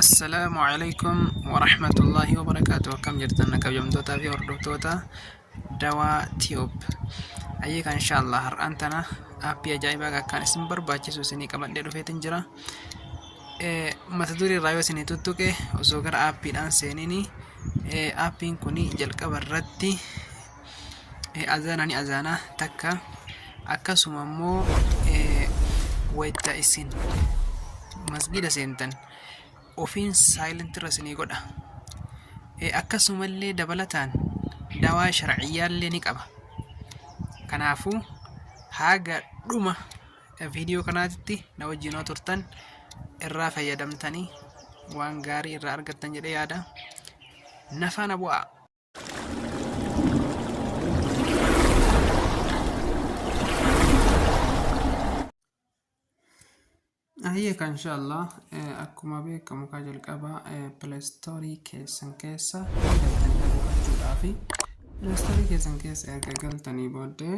Assalaamu alaikum warahmatullaahi wabarakaatu. Akkam jirtan kabajamtootaa fi hordoftoota Dawaa Tube. Ayyee kan inshaallah har'aan tana aappii ajaa'ibaa akkaan isin barbaachisu isinii qabadhee dhufeetin jira. Mata duree irraa yoo isinii tuttuqe osoo gara aappiidhaan seenini, aappiin kun jalqaba irratti azaana ni azaana takka, akkasuma immoo wayita isin masgida seentan ofiin silent irra isinii godha. Akkasumallee dabalataan dawaa sharciyyaallee ni qaba. Kanaafuu haga dhuma viidiyoo kanaatitti na wajjin yoo turtan irraa fayyadamtanii waan gaarii irraa argattan jedhee yaada. Na faana bu'aa. Ayyee kan inshaallah akkuma beekamu kaa jalqaba pileestoorii keessan keessa galtanii buufachuudhaafi pileestoorii keessan keessa erga galtanii booddee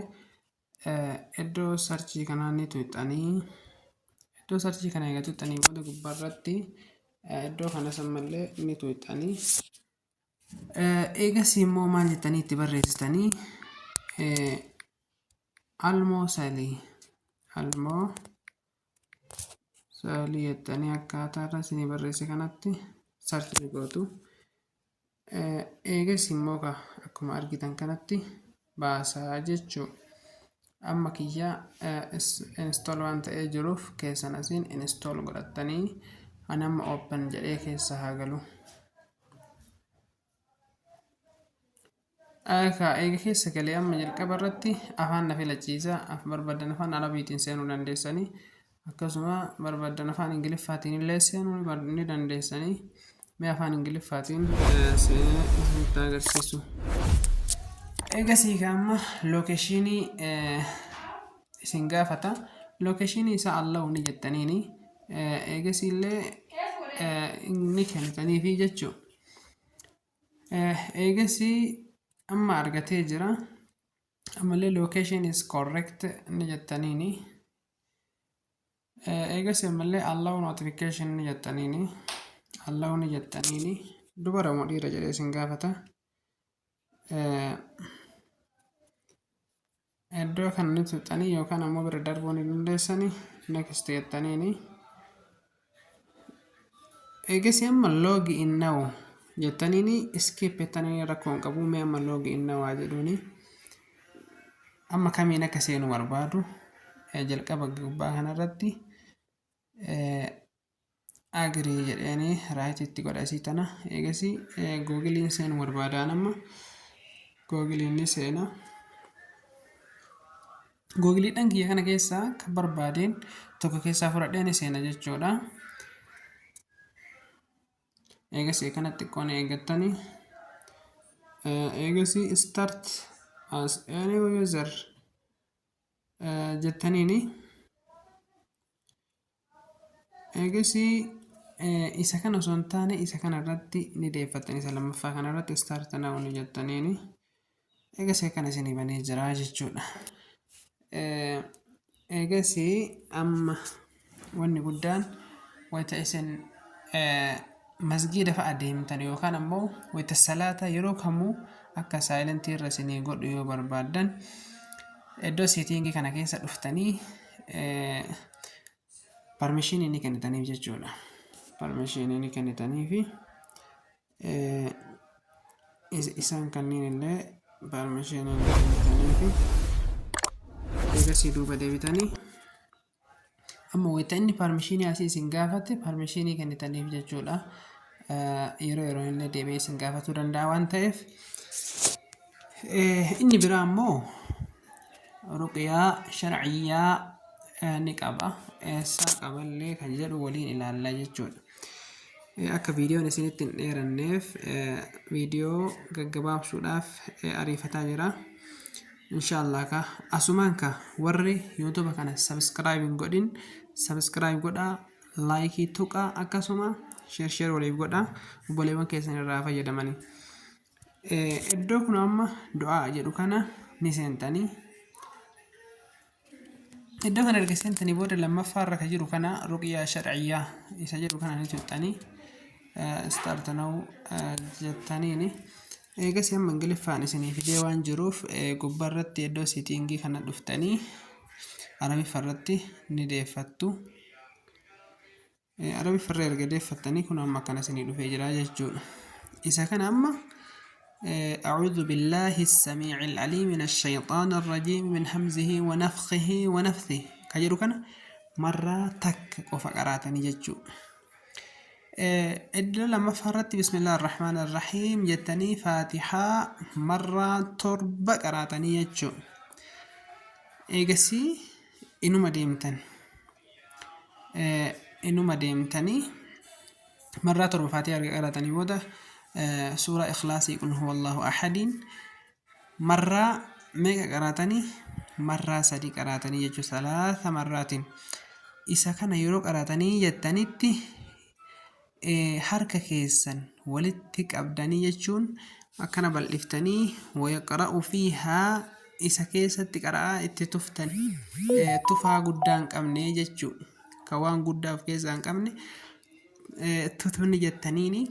iddoo sarchii kanaa ni tuqxanii, iddoo sarchii kana eega tuqxanii booda gubbaarratti iddoo kanas ammallee ni tuqxanii. Eegasii immoo maal jettanii itti barreessitanii? Almoo salii, almoo salii jettanii akkaataa irra isinii barreesse kanatti sarchi gootu. Eegas immoo akkuma argitan kanatti baasaa jechuu. Amma kiyya install waan ta'ee jiruuf keessan asiin install godhattanii, ani amma open jedhee keessa haa galu. Egaa eega keessa galee amma jalqaba irratti afaan na filachiisa. Barbaadan afaan Arabiitiin seenuu dandeessanii, akkasuma barbaadan afaan Ingiliffaatiin illee seenuu ni dandeessanii. Mee afaan Ingiliffaatiin seenee isinitti agarsiisu. Eegasii amma lookeeshinii isin gaafata. Lookeeshinii isaa allow ni jettaniini. Eegasii illee ni kennitaniifi jechuudha. Eegasii amma argatee jira. Ammallee location is correct ni jettaniini. Eegasii ammallee allow notification ni jettaniini. Allow ni jettaniini. Dubara moo dhiira jedhee isin gaafata. Iddoo kana ni tuqxanii yookaan ammoo bira darbuu ni dandeessanii, next jettaniini. Eegasii amma log in now jettaniini, skip jettaniini rakkoo hin qabu. Mee amma log in now haa jedhuuni. Amma kamiin akka seenu barbaadu jalqaba gubbaa kanarratti agree jedheeni right itti godha isii tana. Eegasii googiliin seenu barbaadaan, amma googiliin ni seena. Googiliidhaan kiyya kana keessaa kan barbaadeen tokko keessaa fudhadhee ni seena jechuudha. Eegasii kana xiqqoon eeggattanii, eegasii start as any user jettaniini. Eegasii isa kana osoo hin taane isa kana irratti ni deeffattan, isa lammaffaa kana irratti start now ni jettaniini. Eegasii akkana isinii banee jira jechuudha. Eegasii amma wanni guddaan wayita isin masgiida fa'a deemtan yookaan ammoo wayita salaata yeroo kamuu akka saayilentii irra isinii godhu yoo barbaaddan, iddoo seetiingii kana keessa dhuftanii parmishinii ni kennitaniif jechuudha. Parmishinii ni kennitaniifi, isaan kanneen illee parmishinii ni kennitaniifi. Eegasii duuba deebitanii amma wayita inni parmishinii asii isin gaafate parmishinii kennitaniif jechuudha. Yeroo yeroo illee deebi'ee isin gaafatuu danda'a waan ta'eef. Inni biraa immoo ruqyaa sharciyyaa ni qaba. Eessaa qaballee kan jedhu waliin ilaalla jechuudha. Akka viidiyoon isinitti hin dheeranneef viidiyoo gaggabaabsuudhaaf ariifataa jira. Inshaallah ka asumaan ka warri YouTube kana subscribe hin godhin subscribe godhaa, laayikii tuqaa, akkasuma share share waliif godhaa, obboleewwan keessan irraa fayyadamanii. Iddoo kun amma du'aa jedhu kana ni seentanii. Iddoo kana erga seentanii booda lammaffaa irra kan jiru kana ruqyaa shar'iyyaa isa jedhu kana ni tuqxanii. Start now jettaniini. Eegas amma Ingiliffaan isinii fidee waan jiruuf, gubbaarratti iddoo setting kana dhuftanii Arabiffa irratti ni deeffattu. Arabiffa irra erga deeffattanii, kun amma akkana isinii dhufee jira jechuudha. Isa kana amma أعوذ بالله السميع العليم من الشيطان الرجيم من همزه ونفخه ونفثه ka jedhu kana marraa takka qofa qaraatanii jechuudha. Iddoo lammaffaa irratti بسم الله الرحمن الرحيم jettanii Faatixaa marraa torba qaraatanii jechuudha. Eegasii inuma deemtan. Inuma deemtanii marraa 7 Faatihaa erga qaraatanii booda, suuraa Ikhlaasii قل هو الله أحد iin marraa meeqa qaraatanii? Marraa sadi qaraatanii jechuudha. ثلاث مرات. Isa kana yeroo qaraatanii jettanitti, harka keessan walitti qabdanii jechuun akkana bal'iftanii, ويقرأ فيها, isa keessatti qara'aa itti tuftan, tufaa guddaa hin qabne jechuudha. Ka waan guddaa of keessaa hin qabne tutufni jettaniini,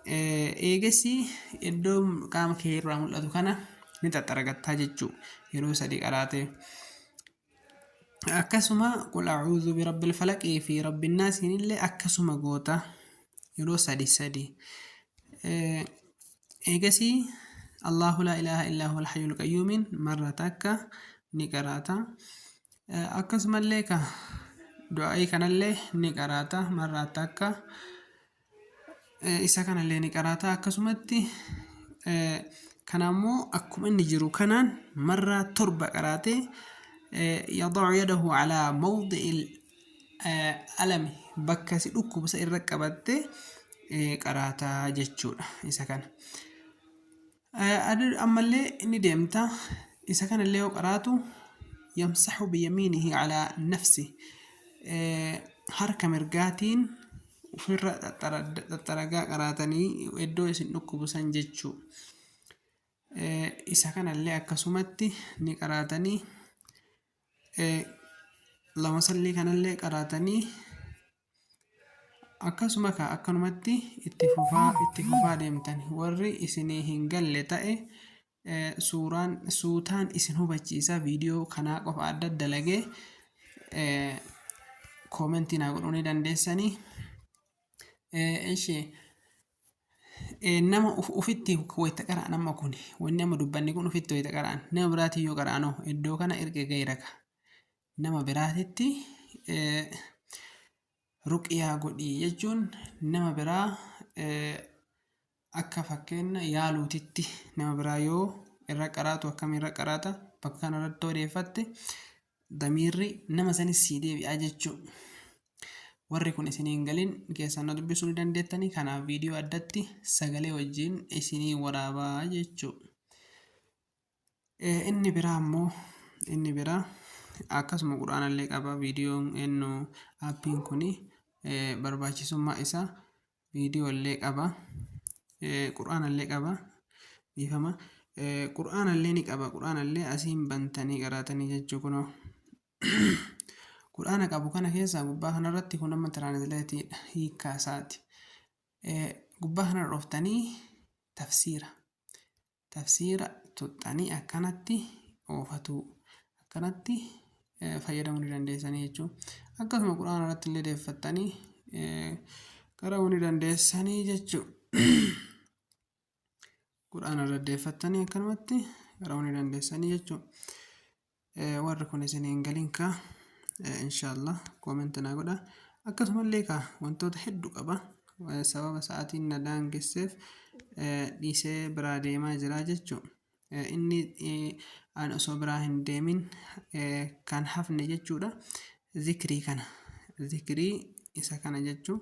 eegasii iddoo qaama kee irraa mul'atu kana ni xaxxaragattaa jechuudha yeroo sadi qaraate. Akkasuma قل أعوذ برب الفلق fi رب الناس iin illee akkasuma goota, yeroo sadi sadi. Eegasii الله لا إله إلا هو الحي القيوم iin marra takka ni qaraata. Akkasumallee ka du'aa'ii kanallee ni qaraata marra takka. Isa kanallee ni qaraata akkasumatti. Kana ammoo akkuma inni jiru kanaan marraa torba qaraatee, يضع يده على موضع الألم, bakka si dhukkubsa irra qabattee qaraataa jechuudha isa kana. Ammallee inni deemta, isa kanallee yoo qaraatu, يمسح بيمينه على نفسه, harka mirgaatiin ofirra xaxxaragaa qaraatanii iddoo isin dhukkubu san jechuu. Isa kanallee akkasumatti ni qaraatanii, lama sallii kanallee qaraatanii, akkasuma ka akkanumatti itti fufaa itti fufaa deemtan. Warri isinii hin galle ta'e, suuraan suutaan isin hubachiisa. Viidiyoo kanaa qofa adda dalagee comment naa godhuu ni dandeessanii. Ishee nama ufitti wayita qara'an, amma kun wanni amma dubbanni kun ufitti wayita qara'an, nama biraatiin yoo qara'anoo, iddoo kana erga gayraka nama biraatitti ruqiyaa godhii jechuun, nama biraa akka fakkeenya yaaluutitti nama biraa yoo irra qaraatu, akkam irra qaraata? Bakka kana irratti odeeffatte, damiirri nama sanis sii deebi'aa jechuudha. Warri kun isinii hin galin, keessan na dubbisuu ni dandeettanii. Kanaaf viidiyoo addatti sagalee wajjin isinii waraabaa jechuudha. Inni biraa ammoo, inni biraa akkasuma Quraanallee qaba. Viidiyoon ennu aappiin kuni barbaachisummaa isaa viidiyoo illee qaba. Quraanallee qaba. Dhiifama. Quraanallee ni qaba. Quraanallee asiin bantanii qaraatanii jechuu kunoo. Quraana qabu kana keessaa gubbaa kanarratti kun amma translate iidha, hiikkaa isaati. Gubbaa kana dhooftanii tafsiira. Tafsiira tuxxanii akkanatti oofatu, akkanatti fayyadamuu ni dandeessanii jechuudha. Akkasuma Quraana irratti illee deeffattanii qara'uu ni dandeessanii jechuudha. Quraana irra deeffattanii akkanumatti qara'uu ni dandeessanii jechuudha. Warri kun isin hin galin kaa, inshaallah comment naa godha. Akkasumallee kaa wantoota hedduu qaba. Sababa sa'aatiin na daangesseef dhiisee biraa deemaa jira jechuudha. Inni an osoo biraa hin deemin kan hafne jechuudha. Zikrii kana. Zikrii isa kana jechuun,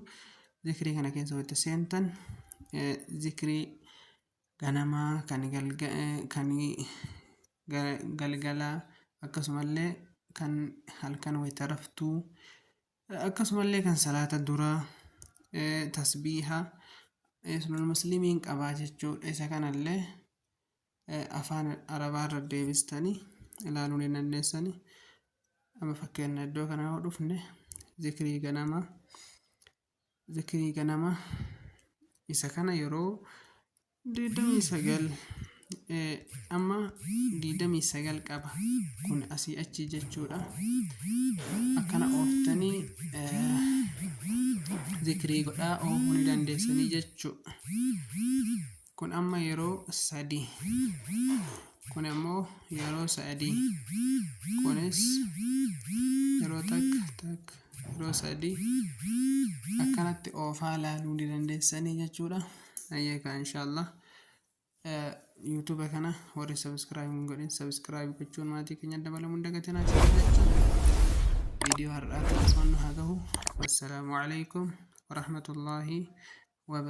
zikrii kana keessa walitti seentan, zikrii ganamaa, kan galgalaa, akkasumallee kan halkan wayita raftuu, akkasumallee kan salaata duraa, tasbiiha sunul Muslimiin qabaa jechuudha. Isa kanallee afaan Arabaa irra deebistanii ilaaluu ni dandeessanii. Amma fakkeenya iddoo kana yoo dhufne, zikrii ganamaa, zikrii ganamaa Isa kana yeroo 29, amma 29 qaba kun asii achi jechuudha. Akkana ooftanii zikrii godhaa oofuu ni dandeessanii jechuudha. Kun amma yeroo 3, kun ammoo yeroo 3, kunis yeroo takka takka, yeroo 3 akkanatti oofaa laaluu ni dandeessanii jechuudha. Ayyeekaa, inshaallah YouTube kana warri subscribe hin godhin subscribe gochuun maatii keenya dabalamuu hin dagatinaa jecha viidiyoo har'aa akkasumaan nu haa gahu. Wassalaamu alaikum warahmatullaahi.